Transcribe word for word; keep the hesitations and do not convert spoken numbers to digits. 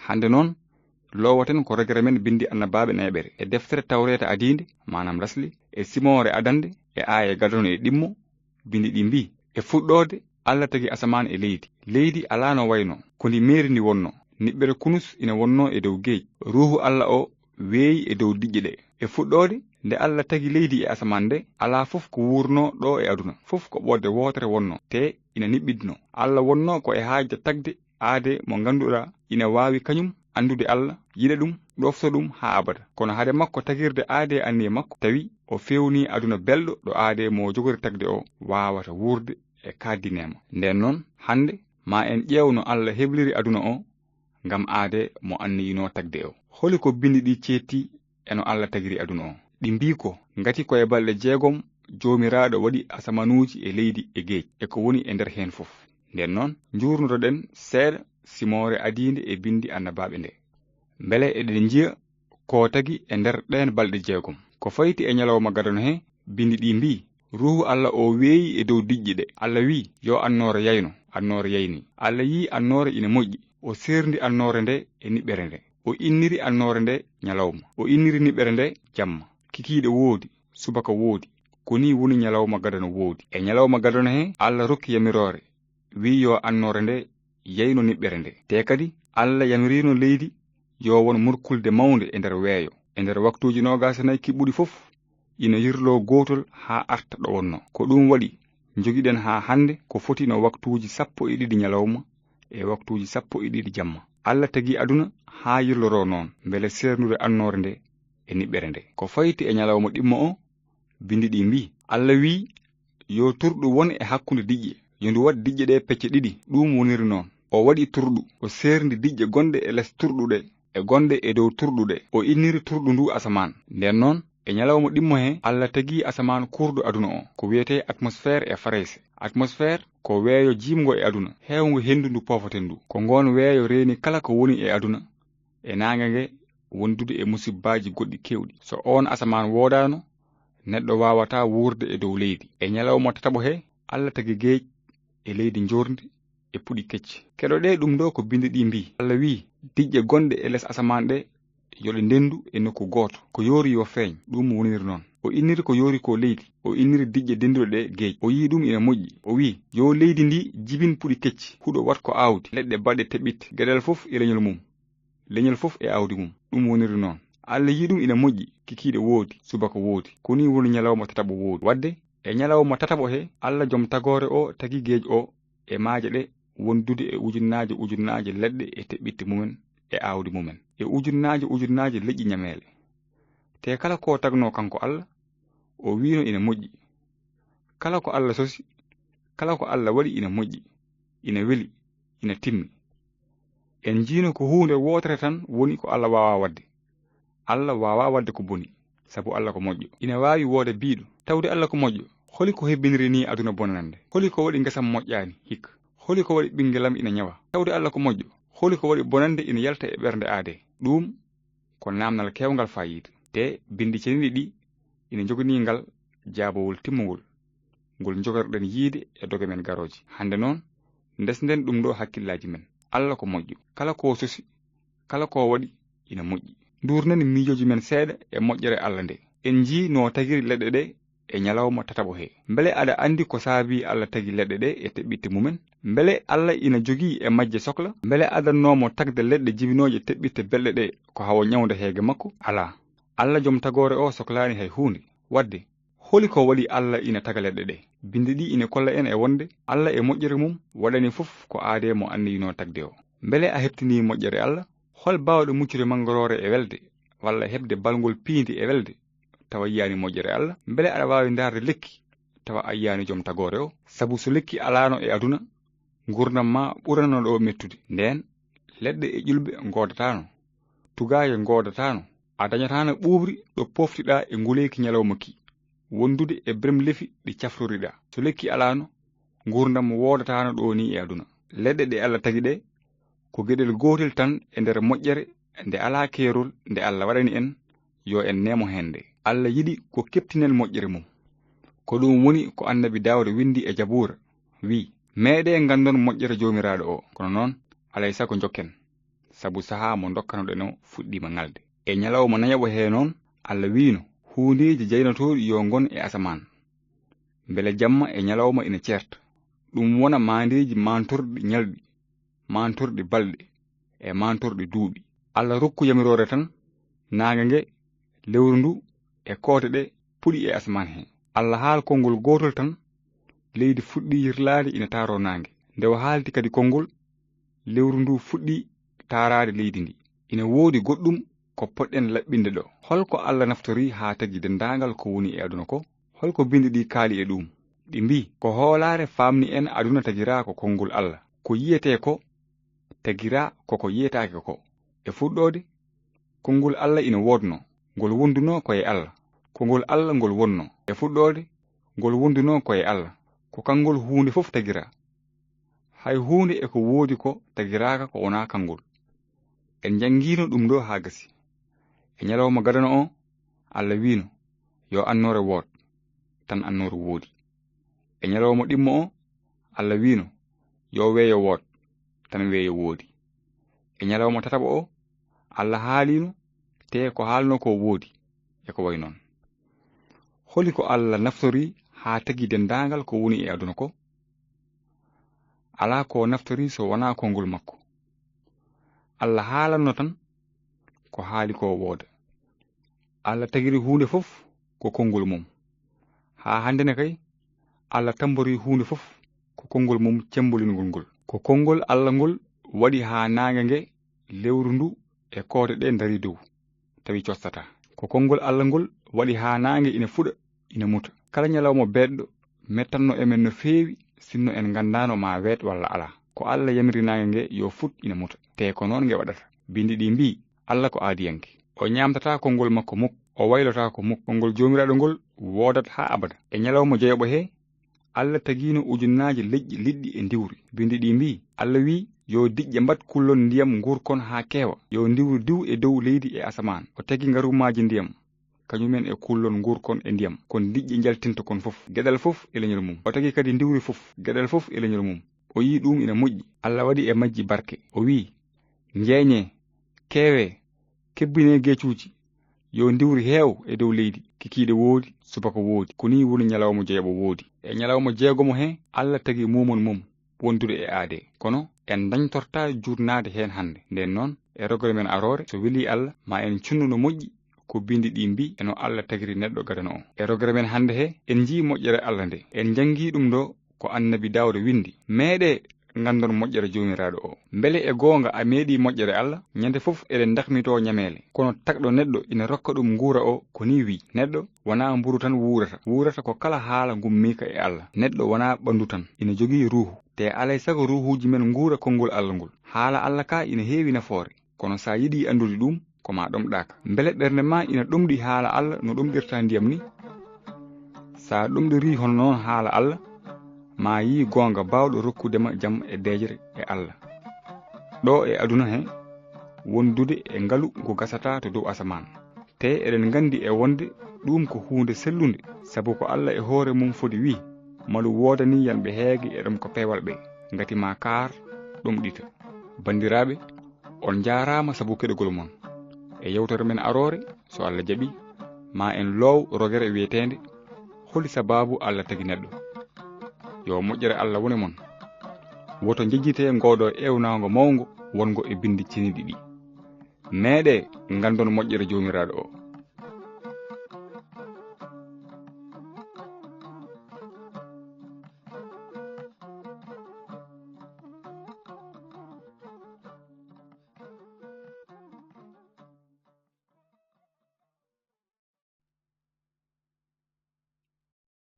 Hannde noon, loowaten ko rogere men binndi annabaaɓe nayaɓere. E deftere Tawreeta adiinde, maanaam Lasli, e simoore adannde, e aaye gadano e ɗimmo, binndi ɗi mbii: "E fuɗɗoode, Alla tagi asamaan e leydi. Leydi alaa no wayno, ko ndi meeri ndi wonno. Niɓɓere kunus ina wonno e dow geej. Ruuhu Alla o weeyi e dow diƴƴe ɗe." E fuɗɗoode, nde Alla tagi leydi e asamaan nde, alaa fof ko wuurno ɗo e aduna. Fof ko ɓoodde wootere wonno, te ina niɓɓidno. Alla wonno ko e haajde tagde aade mo ngannduɗaa ina waawi kañum anndude Alla, yiɗa ɗum, ɗofta ɗum haa abada. Kono hade makko tagirde aade anniye makko, tawi o feewni aduna belɗo ɗo aade mo jogori tagde o waawata wuurde e kaaddinema. Nden noon, hannde, ma en ƴeew no Alla hebliri aduna o ngam aade mo anniyino tagde o. Holi ko binndi ɗi ceetti e no Alla tagiri aduna o? Ɗi mbii ko, ngati ko e balɗe jeegom Joomiraaɗo waɗi asamanuuji e leydi e geej e ko woni e nder heen fof. Nden noon, njuurnotoɗen seeɗa simoore adiinde e binndi annabaaɓe nde. Mbele eɗen njiya ko tagi e nder ɗeen balɗe jeegom? Ko fayti e ñalawma gadano he, binndi ɗi mbii: "Ruuhu Alla o weeyi e dow diƴƴe ɗe." Alla wii: "Yo annoore yayno." Annoore yayni. Alla yii annoore ina moƴƴi. O seerndi annoore nde e niɓɓere nde. O inniri annoore nde ñalawma. O inniri niɓɓere nde jamma. Kikiiɗe woodi, subaka woodi. Ko nii woni ñalawma gadano woodi. E ñalawma gadano he, Alla rokki yamiroore, wii yo annoore nde yayno niɓɓere nde. Te kadi, Alla yamiriino leydi yo won murkulde mawnde e nder weeyo. E nder waktuuji noogaas e nayi kiɓɓuɗi fof, ina yirloo gootol haa arta ɗo wonno. Ko ɗum waɗi, njogiɗen haa hannde ko foti no waktuuji sappo e ɗiɗi ñalawma e waktuuji sappo e ɗiɗi jamma. Alla tagi aduna haa yirloroo noon, mbele seernude annoore nde e niɓɓere nde. Ko fayti e ñalawma ɗimmo o, binndi ɗi mbii: "Alla wii, yo turɗu won e hakkunde diƴƴe, yo ndu waɗ diƴƴe ɗe pecce ɗiɗi." Ɗum woniri noon. O waɗi turɗu, o seerndi diƴƴe gonɗe e les turɗu ɗe, e gonɗe e dow turɗu ɗe. O inniri turɗu ndu asamaan. Nden noon, e ñalawma ɗimmo he, Alla tagi asamaan kuurɗo aduna o, ko wiyetee atmosfeer e Farayse. Atmosfeer ko weeyo jiimngo e aduna, heewngo henndu ndu poofaten ndu. Ko ngoon weeyo reeni kala ko woni e aduna, e naange nge wondude e musibbaaji goɗɗi keewɗi. So oon asamaan woodaano, neɗɗo waawataa wuurde e dow leydi. E ñalawma tataɓo he, Alla tagi geej e leydi njoorndi e puɗi kecci. Keɗoɗee ɗum ɗo ko binndi ɗi mbii: "Alla wii, diƴƴe gonɗe e les asamaan ɗe, yo ɗe ndendu e nokku gooto. Ko yoori yo feeñ." Ɗum woniri noon. O inniri ko yoori ko leydi, o inniri diƴƴe denduɗe ɗe geej. O yii ɗum ina moƴƴi. O wii: "Yo leydi ndi jibin puɗi kecci, huɗo wat ko aawdi, leɗɗe baɗe teɓɓitte, geɗal fof e leñol mum, leñol fof e aawdi mum." Ɗum woniri noon. Alla yii ɗum ina moƴƴi, kikiiɗe woodi, subaka woodi. Ko nii woni ñalawma tataɓo woodi. Waɗde, e ñalawma tataɓo he, Alla Jom Tagoore o tagi geej o e maaje ɗe wondude e ujunnaaje ujunnaaje leɗɗe e teɓɓitte mumen e aawdi mumen, e ujunnaaje ujunnaaje leƴƴi ñameele. Te kala ko tagnoo kanko Alla, o wiino ina moƴƴi. Kala ko Alla sosi, kala ko Alla waɗi ina moƴƴi, ina weli, ina timmi. En njiino ko huunde wootere tan woni ko Alla waawaa waɗde. Alla waawaa waɗde ko boni, sabu Alla ko moƴƴo. Ina waawi wooda biiɗo: "Tawde Alla ko moƴƴo, holi ko hebbiniri ni aduna bonannde? Holi ko waɗi ngesam moƴƴaani? Hikka, holi ko waɗi ɓinngelam ina ñawa? Tawde Alla ko moƴƴo, holi ko waɗi bonannde ina yalta e ɓernde aadee?" Ɗuum ko naamnal keewngal faayiida. Te binndi ceniiɗi ɗi ina njoganii ngal jaabawol timmungol, ngol njogotoɗen yiyde e doge men garooje. Hannde noon, ndesnden ɗum ɗo hakkillaaji men. Alla ko moƴƴo. Kala ko o sosi, kala ko o waɗi, ina moƴƴi. Nduurnen miijooji men seeɗa e moƴƴere Alla nde. En njii no o tagiri leɗɗe ɗe e ñalawma tataɓo he. Mbele aɗa anndi ko saabii Alla tagi leɗɗe ɗe e teɓɓitte mumen? Mbele Alla ina jogii e majje sokla? Mbele adannoo mo tagde leɗɗe jibinooje teɓɓitte belɗe ɗe ko hawo ñawnde heege makko? Alaa. Alla Jom Tagoore o soklaani hay huunde. Waɗde, holi ko waɗi Alla ina taga leɗɗe ɗe? Binndi ɗi ina kolla en e wonde Alla e moƴƴere mum waɗani fof ko aadee mo anniyinoo tagde o. Mbele a heɓtinii moƴƴere Alla? Hol baawɗo muccude manngoroore e welde, walla heɓde balngol piindi e welde, tawa yiyaani moƴƴere Alla? Mbele aɗa waawi ndaarde lekki, tawa a yiyaani Jom Tagoore o? Sabu so lekki alaano e aduna, nguurndam ma ɓurano ɗo mettude. Ndeen, leɗɗe e ƴulɓe ngoodataano, tugaaje ngoodataano, a dañataano ɓuuɓri ɗo pooftiɗaa e nguleeki ñalawma ki, wondude e bremlefi ɗi cafroriɗaa. So lekki alaano, nguurndam woodataano ɗo ni e aduna. Leɗɗe ɗe Alla tagi ɗe, ko geɗel gootel tan e nder moƴƴere nde alaa keerol nde Alla waɗani en, yo en neemo heen nde. Alla yiɗi ko keɓtinen moƴƴere mum. Ko ɗum woni ko Annabi Daawda winndi e Jabuura, wii: "Meeɗee nganndon moƴƴere Joomiraaɗo o, kono noon, alay sago njokken." sabu sahaa mo ndokkanoɗen o fuɗɗiima ŋalde. E ñalawma nayaɓo hee noon, Alla wiino, huundeeji jaynotooɗi yo ngon e asamaan. Mbele jamma e ñalawma ina ceerta, ɗum wona maandeeji maantorɗi ñalɗi, maantorɗi balɗe, e maantorɗi duuɓi. Alla rokku yamiroore tan, naange nge, lewru ndu, e koote ɗe puɗi e asamaan he. Alla haal konngol gootol tan, leydi fuɗɗi yirlaade ina taaroo naange. Nde o haalti kadi konngol, lewru ndu fuɗɗi taaraade leydi ndi. Ina woodi goɗɗum ko potɗen laɓɓinde ɗo. Holko Alla naftori haa tagi denndaangal ko woni e aduna ko? Holko binndi ɗi kaali e ɗum? Ɗi mbii, ko hoolaare faamni en aduna tagiraa ko konngol Alla. Ko yiyetee ko tagiraa ko ko yiyetaake ko. E fuɗɗoode, konngol Alla ina woodnoo, ngol wondunoo ko e Alla. Ko ngol Alla ngol wonnoo. E fuɗɗoode, ngol wondunoo ko e Alla. Ko kanngol huunde fof tagiraa. Hay huunde e ko woodi ko tagiraaka ko wonaa kanngol. En njanngiino ɗum ɗo haa gasi. E ñalawma gadano o, Alla wiino, yo annoore wood, tan annoore woodi. E ñalawma ɗimmo o, Alla wiino, yo weeyo wood, tan weeyo woodi. E ñalawma tataɓo o, Alla haaliino, te ko haalnoo ko woodi, e ko wayi noon. Holi ko Alla naftori haa tagi denndaangal ko woni e aduna ko? Alaa ko naftori so wonaa konngol makko. Alla haalanno tan ko haali ko wooda. Alla tagiri huunde fof ko konngol mum. Haa hannde ne kay, Alla tammbori huunde fof ko konngol mum cemmbolingol ngol. Ko konngol Alla ngol waɗi haa naange nge, lewru ndu e koote ɗe ndarii dow, tawi costataa. Ko konngol Alla ngol waɗi haa naange ina fuɗa, ina muta. Kala ñalawma beeɗɗo mettanno e men no feewi sinno en nganndaano ma weet walla alaa. Ko Alla yamiri naange nge yo fuɗ ina muta. Te ko noon nge waɗata. Binndi ɗi mbii, Alla ko aadiyanke. O ñaamtataa konngol makko muk, o waylotaako muk. Konngol Joomiraaɗo ngol woodat haa abada. E ñalawma joyaɓo he, Alla tagiino ujunnaaje leƴƴi liɗɗi e ndiwri. Binndi ɗi mbii, Alla wii, yo diƴƴe mbaɗ kullon ndiyam nguurkon haa keewa. Yo ndiwri diw e dow leydi e asamaan. O tagi ngarumaaji ndiyam, kañumen e kullon nguurkon e ndiyam. Kon diƴƴe njaltinta kon fof, geɗal fof e leñol mum. O tagi kadi ndiwri fof, geɗal fof e leñol mum. O yii ɗum ina moƴƴi. Alla waɗi e majji barke. O wii, njeenyee, keewee, kebbinee geecuuji. Yo ndiwri heew e dow leydi, kikiiɗe woodi, subaka woodi. Ko nii woni ñalawma joyaɓo woodi. E ñalawma jeegomo he, Alla tagi muumon mum wondude e aadee. Kono en ndañtortaa juutnaade heen hannde. Ndeen noon, e rogere men aroore, so welii Alla, ma en cunnu no moƴƴi ko binndi ɗi mbii e no Alla tagiri neɗɗo gadano o. E rogere men hannde he, en njii moƴƴere Alla nde. En njanngii ɗum ɗo ko Annabi Daawda winndi. Meeɗee nganndon moƴƴere Joomiraaɗo o. Mbele e goonga a meeɗii moƴƴere Alla? Ñande fof eɗen ndakmitoo ñameele. Kono tagɗo neɗɗo ina rokka ɗum nguura o ko nii wii, neɗɗo wonaa mburu tan wuurata. Wuurata ko kala haala ngummiika e Alla. Neɗɗo wonaa ɓanndu tan. Ina jogii ruuhu. Te alay sago ruuhuuji men nguura konngol Alla ngol. Haala Alla kaa ina heewi nafoore. Kono so a yiɗii anndude ɗum, ko ma ɗomɗaaka. Mbele ɓernde ma ina ɗomɗi haala Alla no ɗomɗirta ndiyam ni? So a ɗomɗirii hono noon haala Alla, ma yii goonga baawɗo rokkude ma jam e deeƴre e Alla. Ɗo e aduna he, wondude e ngalu ngu gasataa to dow asamaan. Te eɗen nganndi e wonde ɗum ko huunde sellunde, sabu ko Alla e hoore mum fodi wii, malu woodanii yanɓe heege e ɗom ko peewal ɓe, ngati ma kaar ɗomɗita. Banndiraaɓe, on njaaraama sabu keɗogol mon. E yewtere men aroore, so Alla jaɓi, ma en loow rogere wiyeteende, holi sabaabu Alla tagi neɗɗo? Yo moƴƴere Alla wone mon. Woto njejjitee ngooɗo eewnaango mawngo wonngo e binndi ceniiɗi ɗi. Meeɗee nganndon moƴƴere Joomiraaɗo o.